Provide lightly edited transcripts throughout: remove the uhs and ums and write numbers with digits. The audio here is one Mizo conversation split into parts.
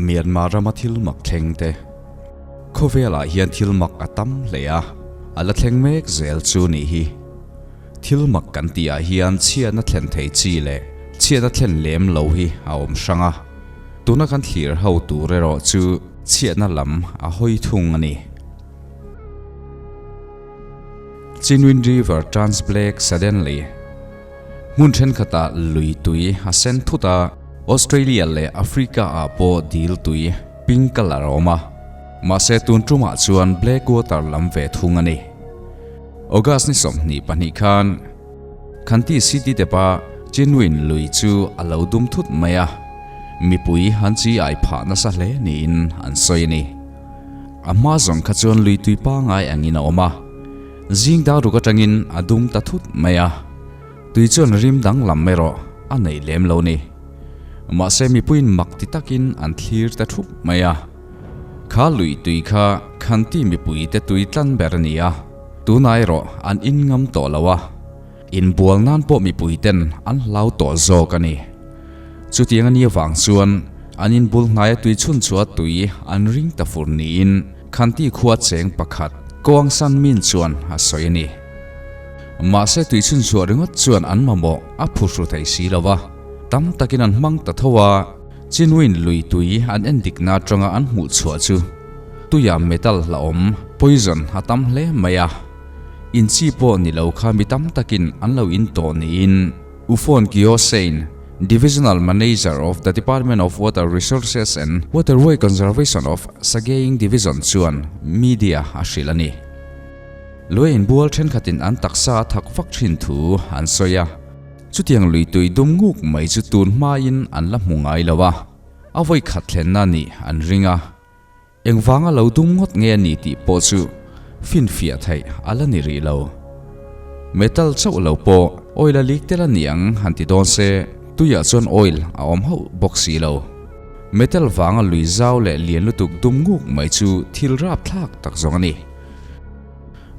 Myanmar rama thil mak thleng te. Khawvelah hian thil mak a tam hle a, a la thleng mek zel chu nih hi. Thil mak kan tihah hian chhiatna thlen thei chi leh chhiatna thlen lem lo hi a awm hrang a, tuna kan thlir ho tur erawh chu chhiatna lam a hawi thung a ni. Chinwin River turns black suddenly. Hmun thenkhatah lui tui a sen thut a, Australia leh Africa ah pawh dil tui pink colour a awm a, mahse tun tumah chuan black water lam ve thung a ni. August ni 22 khan Khanti City tepa Chinwin lui chu a lo dum thut mai a, mipui an chi ai phah nasa hle niin an sawi a ni. A hma zawng kha chuan lui tui pangai angin a awm a, zing dar ruk atangin a dum ta thut mai a, tui chuan rim danglam erawh a nei lem lo ni. Mahse mipuiin mak ti takin an thlir ta thup mai a. Kha lui tui kha Khanti mipui te tui tlan ber a ni a, tunah erawh an in ngam tawh lo a, inbual nan pawh mipui ten an hlau tawh zawk a ni. Chutiang a nih avang chuan an inbul hnaia tui chhun chhuah tui an ring ta fur niin Khanti khua cheng pakhat Koang San Min chuan a sawi a ni. Mahse tui chhun chhuah ringawt chuan an mamawh a phuhru thei si lo a, tam takin an hmang ta tho a, Chinwin lui tui an en dikna atanga an hmuh chhuah chu tuia metal hlauhawm, poison, a tam hle mai a. Inchi pawh ni lo kha mi tam takin an lo in tawh niin Ufon Kiosein, Divisional Manager of the Department of Water Resources and Waterway Conservation of Sagaing Division chuan media a hrilh a ni. Lui inbual thenkhatin an taksa a thak vak thin thu an sawi a. Chutiang lui tui dum nguk mai chu tun hmain an la hmu ngai lo a, a vawi khat thlenna nih an ring a. Engvanga lo dum ngawt nge a ni tih pawh chu finfiah theih a la ni rih lo. Metal chauh lo pawh oil a leak tel a ni ang han ti dawn se, tuiah chuan oil a awm hauh bawk si lo. Metal vanga lui zau leh lian lutuk dum nguk mai chu thil rapthlak tak zawng a ni.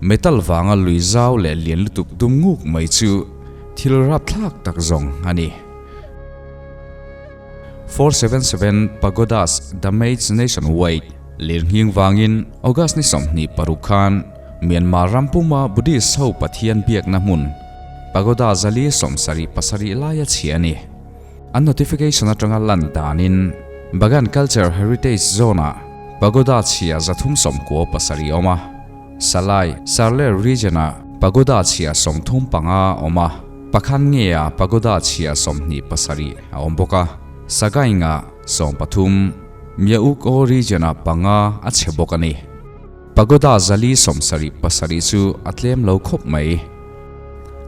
Metal vanga lui zau leh lian lutuk dum nguk mai chu thil rapthlak tak zawng a ni. 477 Pagodas Damage Nationwide Lirnghing vangin August ni 26 khan Myanmar ram puma Buddhist ho Pathian biakna hmun Pagoda 477 laia chhia a ni. An notification atanga lan danin Bagan Culture Heritage Zone-ah Pagoda chhia 397 a awm a, Salai, Sarler Region-ah Pagoda chhia 35 a awm a, Pakhan ngeia Pagoda chhia 27 a awm bawk a, Sagaing-ah 13, Myauk O Region-ah panga a chhe bawk a ni. Pagoda 477 chu a tlem lo khawp mai.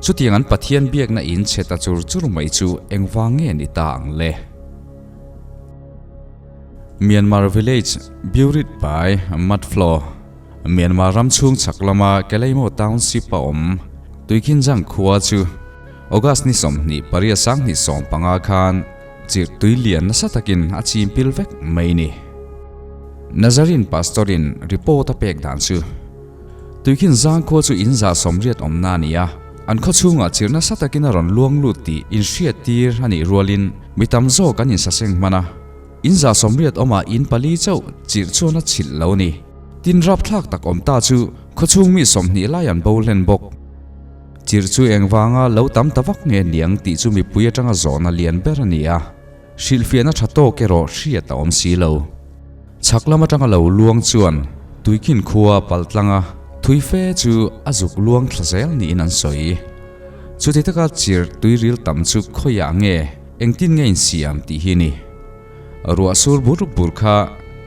Chutiang an Pathian biakna in chhe ta chur chur mai chu engvang nge ni ta ang le? Myanmar Village Buried by Mudflow Myanmar ram chhung chhak lama Kalaymyo Township a awm Tuikhinjang khua chu August ni 28 2015 khan chirh tui lian nasa takin a chim pil vek mai ni. Nazarene Pastor in report a pek dan chu Tuikhinjang khua chu in 180 awmna a ni a, an khaw chhungah chirh nasa takin a rawn luang lut tih inhriat tir a nih rualin mi tam zawk an insaseng hman a, in 180 awmah in pali chauh chirh chuan a chhilh lo ni. Tin rapthlak tak awm ta chu khawchhung mi 20 lai an bo hlen bawk. Chirh chu engvanga lo tam ta vak nge niang tih chu mipui atanga zawhna lian ber a ni a, hrilhfiahna tha tawk erawh hriat a awm si lo. Chhak lam atanga lo luang chuan tuikhin khua paltlanga thui fe chu a zuk luang thla zel niin an sawi. Chuti taka chirh tuiril tam chu khawiah nge engtin nge insiam tih hi ni. Ruah sur bur bur kha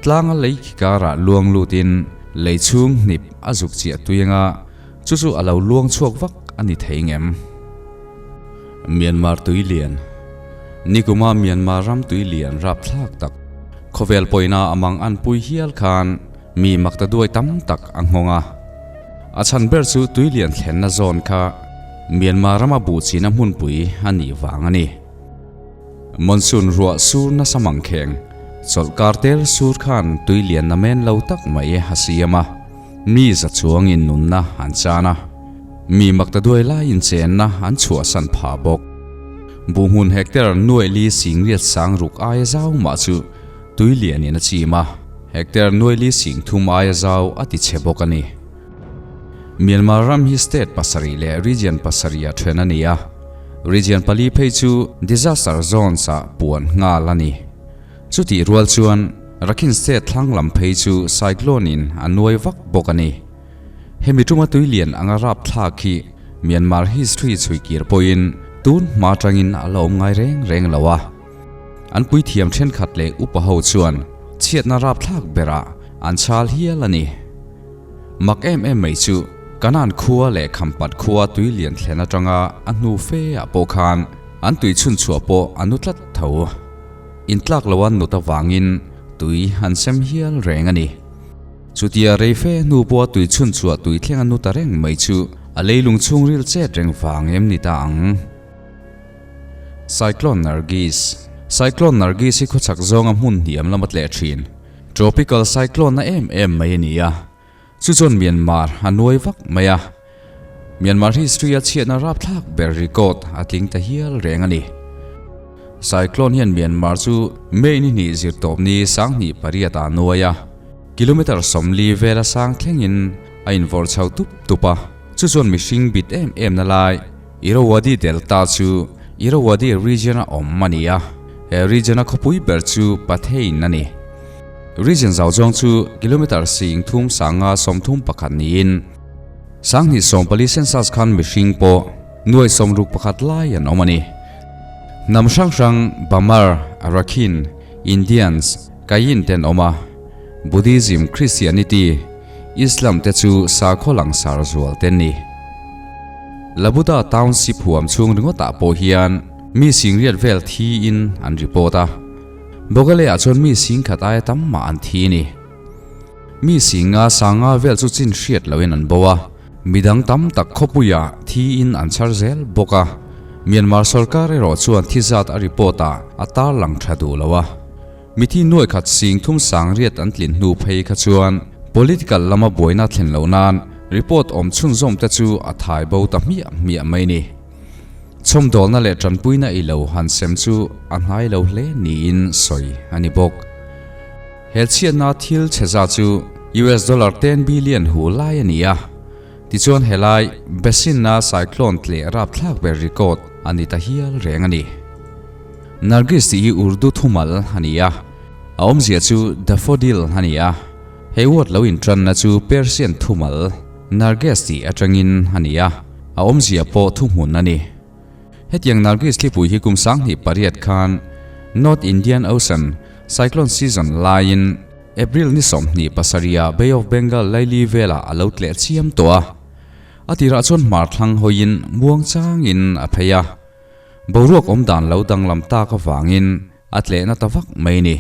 tlanga lei khi karah luang lutin lei chhung hnip a zuk chiah tui anga chu chu a lo luang chhuak vak a ni thei ngem. Myanmar tui lian Nikuma Myanmar ram tui lian rapthlak tak khawvel pawina amang an pui hial khan mi makta duai tam tak a nghawng a. A chhan ber chu tui lian thlenna zawn kha Myanmar rama buh china hmunpui a nih vang a ni. Monsoon ruah sur nasa mangkheng, chawlhkar tel sur khan tui lian na men lo tak mai a siam a, mi za chuangin nunna an chan a, mi makta duai laiin chenna an chhuahsan pha bawk. Buhhmun hectare nuai li singriat sang ruk aia zau mah chu. Tui lianin a chim a, hectare nuaili sing thum aia zau a ti chhe bawk a ni. Myanmar ram hi state pasarih leh region pasarih a then a ni a, region pali phei chu disaster zones ah puan nghal a ni. Chutih rual chuan Rakhine state thlang lam phei chu cyclone in a nuai vak bawk a ni. Hemi tuma tui lian anga rap thlak hi Myanmar history chhui kir pawhin tun hma tangin a la awm ngai reng reng lo a. An puithiam thenkhat leh upa ho chuan chhiatna rapthlak berah an chhal hial a ni. Mak em em mai chu Kanan khua leh Khampat khua tui lian thlen atanga a hnu fe ah pawh khan an tui chhun chhuah pawh a nu tlat tho. Intlak lo an nut avangin tui an sem hial reng a ni. Chutia rei fe hnu pawha tui chhun chhuah tui thleng a nu ta reng mai chu a leilung chhungril chet reng vang em ni ta ang. Cyclone Nargis Cyclone Nargis hi khawchhak zawnga hmun hniam lama tleh thin tropical cyclone na em em mai a ni a, chu chuan Myanmar a nuai vak mai a. Myanmar history a chhiatna rapthlak ber record a tling ta hial reng a ni. Cyclone hian Myanmar chu May ni hnih zirtawp ni sanghnih pariat ah a nuai a, kilometre 40 vela sang thlengin a invawrh chho tup tup a, chu chuan mihring bit em em na lai Irrawaddy Delta chu Irrawaddy Region-a awm a ni a, he region-a khawpui ber chu Pathein a ni. Region zau zawng chu kilometre 30 31 niin 2040 census khan mihring pawh nuai 61 lai an awm a ni. Hnam hrang hrang Bamar, Rakhine, Indians, Kayin te an awm a, Buddhism, Christianity, Islam te chu sakhaw langsar zual te an ni. Labuda Township huam chhung ringawtah pawh hian mi singriat vel thiin an report a, Bogale-ah chuan mi singkhat aia tam mah an thi a ni. Mi singa sanga vel chu chin hriat loin an bo a, midang tam tak khawpuiah thiin an chhar zel bawk a, Myanmar sorkar erawh chuan thi zat a report ah a tarlang tha duh lo a. Mithi nuai khat sing thum sang riat an tlin hnu phei kha chuan political lama buaina thlen loh nan report awm chhunzawm te chu a thai bo ta hmiah hmiah mai ni. Chhawmdawlna leh tanpuina i lo han sem chu a hnai lo hle niin sawi a ni bawk. He chhiatna thil chhe za chu US dollar 10 billion hu lai a ni a, tichuan helai basin-a cyclone tleh rapthlak ber record a ni ta hial reng a ni. Nargis tih hi Urdu thumal a ni a, a awmzia chu daffodil a ni a. He word lo intanna chu Persian thumal Narges tih atangin a ni a, a awmzia pawh thuhmun a ni. Hetiang Nargis thlipui hi kum 2008 khan North Indian Ocean cyclone season laiin April ni 27 ah Bay of Bengal laili velah a lo tleh chiam tawh a. A tirah chuan hmar thlang hawiin muang changin a phei a. Boruak awm dan lo danglam tak avangin a tlehna ta vak mai ni.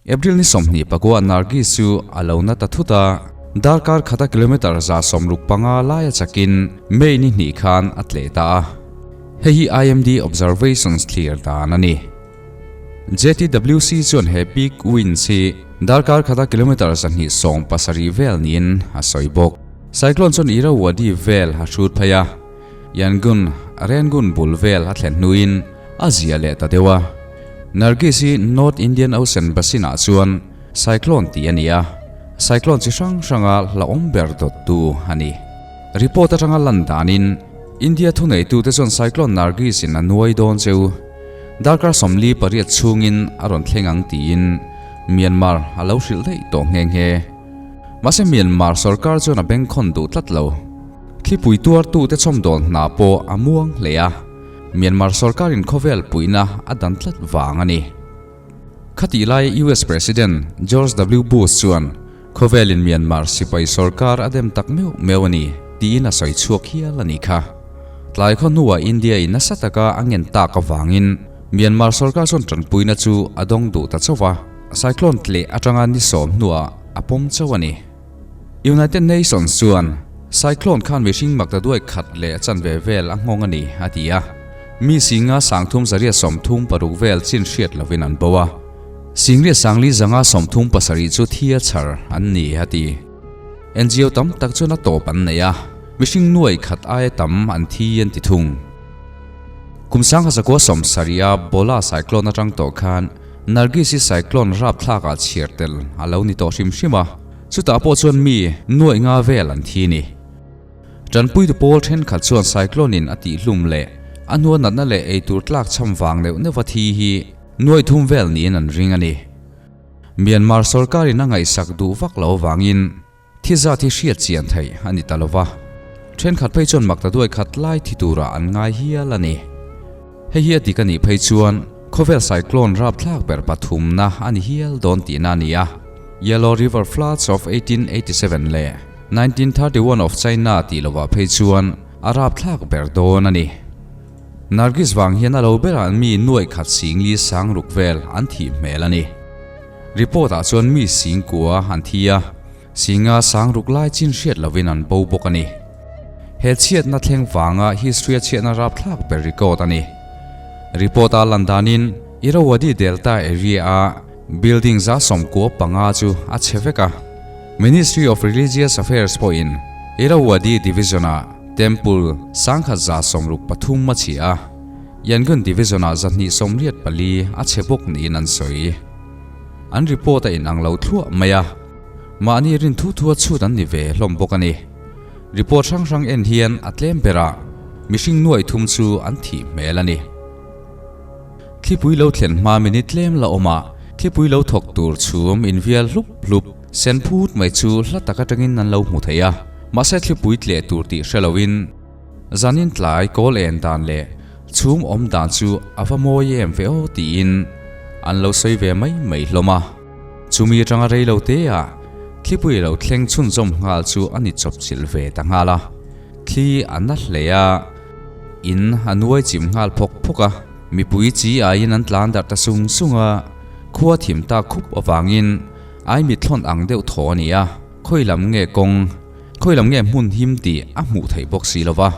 April ni 29 Nargis chu a lo na ta thut a, darkar khata kilometre 165 laia chakin May ni hnih khan a tleh ta a. Hei hi IMD observations thlir dan a ni. JTWC chuan he peak winds hi darkar khata kilometre 270 vel niin a sawi bawk. Cyclone chuan Irrawaddy vel a hrut phei a. Yangon, Rangoon bul vel a thlen hnuin a zia leh ta deuh a. Nargis hi North Indian Ocean basin ah chuan cyclone tih a ni a, cyclone chi hrang hranga hlauhawm ber dawttu a ni. Report atanga lan danin India thuneitute chuan cyclone Nargis in a nuai dawn cheu. Darkar 48 chhungin a rawn thleng ang tiin Myanmar a lo hrilh daih tawh nghe nghe. Mahse Myanmar sorkar chuan a bengkhawn duh tlat lo. Thlipui tuartute chhawmdawl hna pawh a muang hle a, Myanmar sorkarin khawvel puihna a dan tlat vang a ni. Khatih lai US President George W Bush chuan khawvelin Myanmar sipai sorkar a dem tak meuh meuh a ni tiin a sawi chhuak hial a nih kha. Tlai khaw hnuah India in nasa taka a ngen tak avangin Myanmar sorkar chuan tanpuina chu a dawng duh ta chauh a, cyclone tleh atanga ni sawm hnuah a pawm chauh a ni. United Nations chuan cyclone khan mihring maktaduai khat leh chanve vel a nghawng a ni, a ti a. Mi singa 3336 vel chin hriat lovin an bo a. 9,437 chu thi a chhar an ni, a ti. NGO tam tak chuan a tawp an nei a, mihring nuai khat aia tam an thi an ti thung. Kum 1970 a Bola cyclone atang tawh khan. Nargis hi cyclone rapthlakah chhiar tel a lo ni tawh hrim hrim a, chutah pawh chuan mi nuaih nga vel an thi ni. Tanpuitu pawl thenkhat chuan cyclone in a tihhlum leh a hnua natna leh eitur tlak chham vang neuh neuha thi hi nuaih thum vel niin an ring a ni. Myanmar sorkarin a ngaihsak duh vak lo avangin Thi zat hi hriat chian theih a ni ta lo va, thenkhat phei chuan makta duai khat lai thi turah an ngai hial a ni. Hei hi a dik a nih phei chuan khawvel cyclone rapthlak ber pathumna a ni hial dawn tihna a ni a, Yellow River Floods of 1887 leh 1931 of China tih lovah phei chuan a rapthlak ber dawn a ni. Nargis vang hian a lo berah mi nuaih khat singli sang ruk vel an thih hmel a ni. Report ah chuan mi singkua an thi a, singa sang ruk lai chin hriat lovin an bo bawk a ni. He chhiatna thleng vanga history a chhiatna rapthlak ber record a ni. Report a lan danin Irrawaddy Delta area a building 95 chu a chhe vek a. Ministry of Religious Affairs pawhin Irrawaddy Division ah temple 1163 a chhia a. Yangon Division-ah 284 a chhe bawk niin an sawi. An report a inang lo thluah mai a, mahni rin thu thua chhut an ni ve hlawm bawk a ni. Report hrang hrang en hian a tlem berah mihring nuaih thum chu an thih hmel a ni. Thlipui lo thlen hma minute tlem la awmah thlipui lo thawk tur chhum invial hlup hlup sen phut mai chu hla tak atangin an lo hmu thei a, mahse thlipui tleh tur tih hre loin, Zanin tlai kawl en dan leh chhum awm dan chu a va mawi em ve aw tiin an lo sawi ve mai mai hlawm a. Chumi atanga rei lo te ah thlipui lo thleng chhunzawm nghal chu a ni chawp chilh ve ta nghal a. Thli a na hle a, in a nuai chim nghal phawk phawk a, mipui chi aiin an tlan darh ta sung sung a, khua thim ta khup avangin ai mithlawn ang deuh thaw a ni a, khawi lam nge kawng Khawi lam nge hmun him tih a hmuh theih bawk si lo va,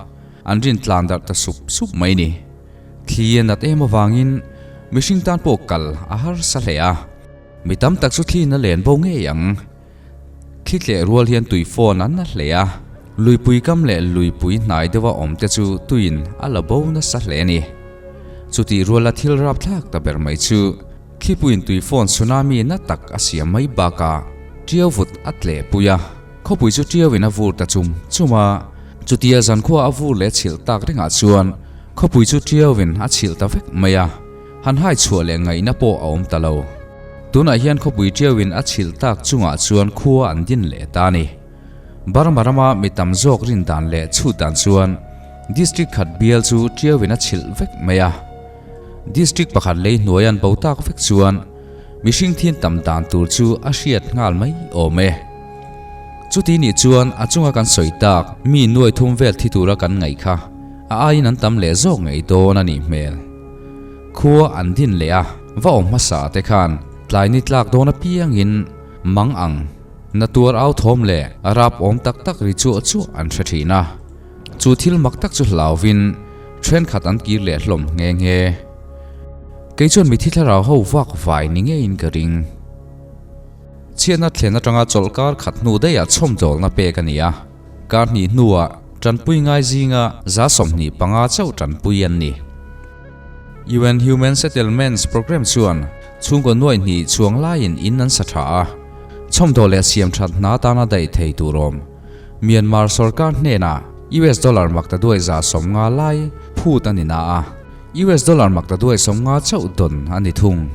an rin tlan darh ta sup sup mai ni. Thli a nat em avangin mihring tan pawh kal a harsa hle a, mi tam tak chu thliin a len bo ngei ang. Thli tleh rual hian tui phone an na hle a, luipui kam leh luipui hnai deuha awm te chu tuiin a la bo nasa hle a ni. Chutih ruala thil rapthlak ta ber mai chu thlipuiin tui phone tsunami na tak a siam mai bakah ṭiau vut a tlehpui a. Khawpui chu ṭiauin a vur ta chum chum a, chutia zankhua a vur leh chhilh tak ringah chuan khawpui chu ṭiauin a chhilh ta vek mai a, han hai chhuah leh ngaihna pawh a awm ta lo. Tunah hian khawpui ṭiauin a chhilh tak chungah chuan khua an din leh ta a ni. Burma rama mi tam zawk rin dan leh chhut dan chuan District khat bial chu ṭiauin a chhilh vek mai a, District pakhat lei hnuai an bo tak vek chuan Mihring thin tam dan tur chu a hriat nghal mai awm e. Chuti nih chuan a chunga kan sawi tak mi nuai thum vel thi tura kan ngaih kha a aiin an tam leh zawk ngei dawn a nih hmel. Khua an din leh a, va awm hmasa te khan tlai ni tlak dawn apiangin mang ang na tuar au thawm leh rap awm tak tak ri chuah chuah an hre thin a. Chu thil mak tak chu hlauvin thenkhat an kir leh hlawm nghe nghe. Kei chuan mithi thlarau ho vak vai ni ngeiin ka ring. Chhiatna thlen atanga chawlh kar khat hnu daihah chhawmdawlna pek a ni a, kar hnih hnuah tanpui ngai zinga 25 chauh tanpui an ni. UN Human Settlements Programme chuan chhungkaw nuai hnih chhuang laiin in an sa tha a, chhawmdawl leh siam that hna tana daih thei tur awm. Myanmar sorkar hnenah US dollar makta duai 150 lai phut a ni na a, US dollar makta duai 50 chauh dawn a ni thung.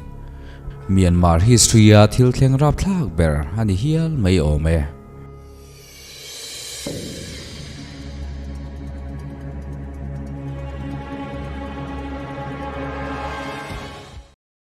Myanmar history-a thil thleng rapthlak ber a ni hial mai awm e.